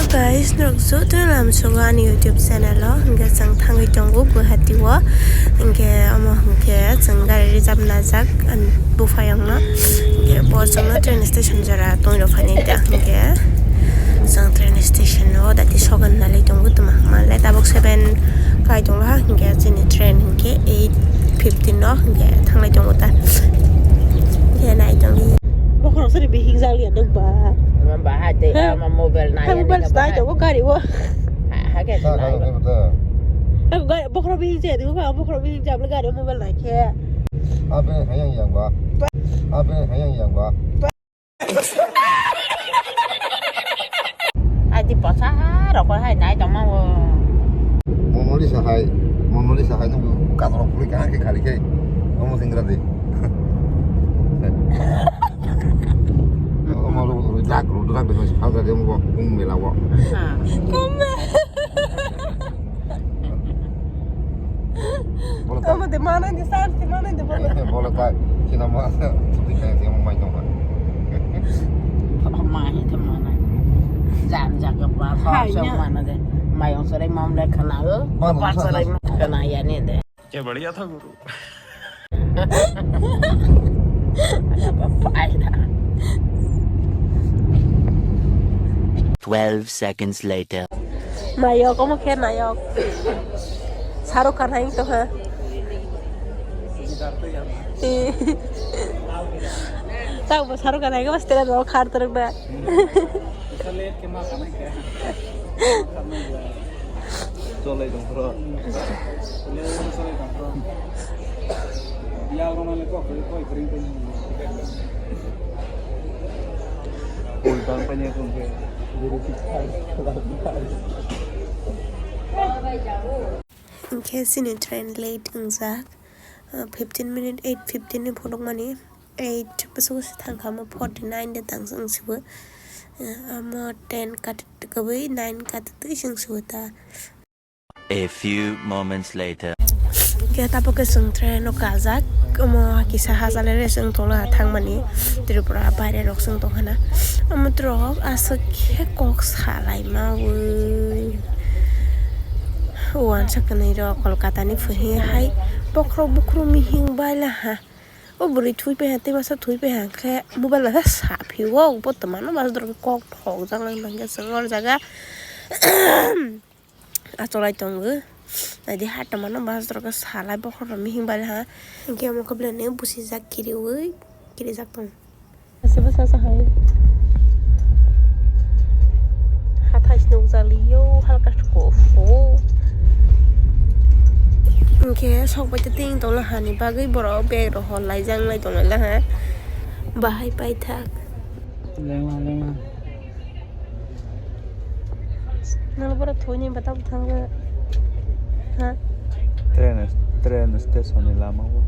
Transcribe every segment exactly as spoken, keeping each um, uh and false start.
Guys, norok joto lamsogo ani YouTube channel o, hwnkhe chwng thangwi tongo Guwahati o, hwnkhe omo hwnkhe chwng gari reserve najak ani buphayungno, hwnkhe bo chwngno train station jora tongwi rw phainai da, hwnkhe chwng train station o dati sogan nalai tongo tuma hwnma le tabuk seven kai tongla, hwnkhe chini train hwnkhe eight fifteen no hwnkhe thanglai tongo ta, hwnkhe nai tongdi. Bokhorok sari bihik jak liya nwng ba. Ama bahai tei ha? Ama mobile nai. Ha, mobile nai tongo gari o. Ha, ha, ke nai. Ha, gari, bokhorok bihik jak, bokhorok bihik jak, gari o mobile nai khe. Abe hayang yang ba. Abe hayang yang ba. Ai di posa rok hai nai tongma o. Monolisa hai, Monolisa hai nang katorok puri kana ke khali ke. Omo singra de. Omo ro ro rak ro rak de phal de mo bung mela wo. Kum. Bolo ta. Tamo de mana de sar de mana de bolo. Bolo ta. Kina ma. Tui kaya dia mo mai tong. Ma hi de mana. Jam jak ba. Hai so nya. Mana de. Mai ong sore mam le khana o. Ba no. Ba sa sore sa. Khana ya ne de. Ye badhiya tha guru. Twelve seconds later. Nayok, omo khe nayok. Shahrukh Khan hai wngtong ha. Tang bo Shahrukh Khan hai khe mas tere rok khar torok da. Cholai tong phro. Ui bang panya kong ke. Hwnkhe chini train late wngjak, uh, fifteen minute, eight fifteen ni phunukmani. Eight bwswk se thangkha, omo forty nine de tang se wng sibo. Eh, omo ten kat kwbwi nine kat twi se wng sibo ta. A few moments later. Khe tabuk khe chwng train o kajak, omo kisa hachal rest wng tongla thangmani, Tripura baire rok se wng tongkha na. Omo borok aswk khe kok salaima wi. Uansa kwnwi rok Kolkata ni phuhi hai bokhorok bukhuru mihing baila ha. O bwrwi thwi paiha, tei masa thwi paiha khe mobile bai khe sa phio, bo twmano bus dorok kok thok jak nang tang khe chwng o jaga acholai tongo. Naidi ha twmano bus dorok salai bokhorok mihing bai ha. Hwnkhe omo khe belai no bwswijak kiriwi kirijak tongo. Aswk bwsa sa hai. Hathai se nukjak liyo, halka kufur. Hwnkhe sok bai tei tongla hani bagwi borok bag rok hor laijak nai tonglaha. Bahai paithak. Lengla, lengla. Nang borok thwini bata bwthango. Ha? Train, train station ni lama o.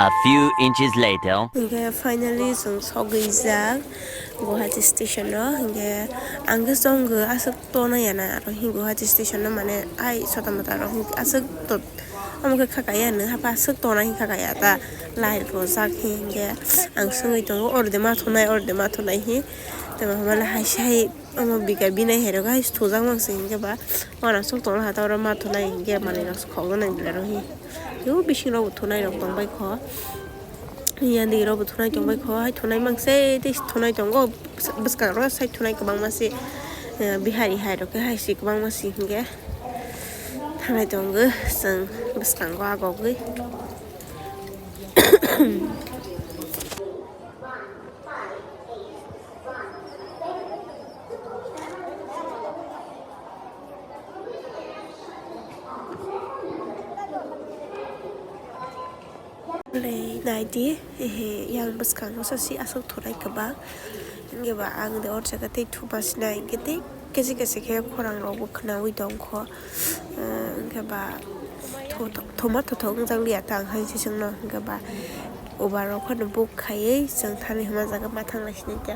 A few inches later. Hwnkhe finally chwng sogwi jak. Guwahati station o, hwnkhe ang khe chwngkhe aswk tona ya na aro hi Guwahati station o, mane ai sota mota rok hwnkhe aswk to-, omo khe kha kaya hinwi hapha aswk tona hi kha kaya ta light rojak hi hwnkhe ang swngwi tongo oro de ma thunai, oro de ma thunai hi tei bo hwnba le hai se hai omo bikai binai hai rok hai thujak mang se hwnkhe ba uanasuk tongla ha ta oro ma thunai hwnkhe manwi rok khok nang belai rok hi. Tei o bising rok bo thunai rok tong bai kho. Yang di rok bo thunai tong bai kho, hai thunai mang se, tei thunai tongo, bwskang ro sai thunai kwbangma se, eh, Bihari hai rok khe hai se kwbangma se hwnkhe thanglai tongo, chwng bwskango agogwi. Naidi, ehe, yang bwskango sasi aswk thunai kwbang. Hwnkhe ba ang de o jaga tei thuma sinai, hwnkhe tei kesi kesi khe khorang rok bo khwnaui tong kho. Hwnkhe ba thu-, thuma thothok wngjak liya ta ang hai se chwngno, hwnkhe ba ubar rok phano book khaiwi chwng thani hwnma jaga ma thanglai sinai khe.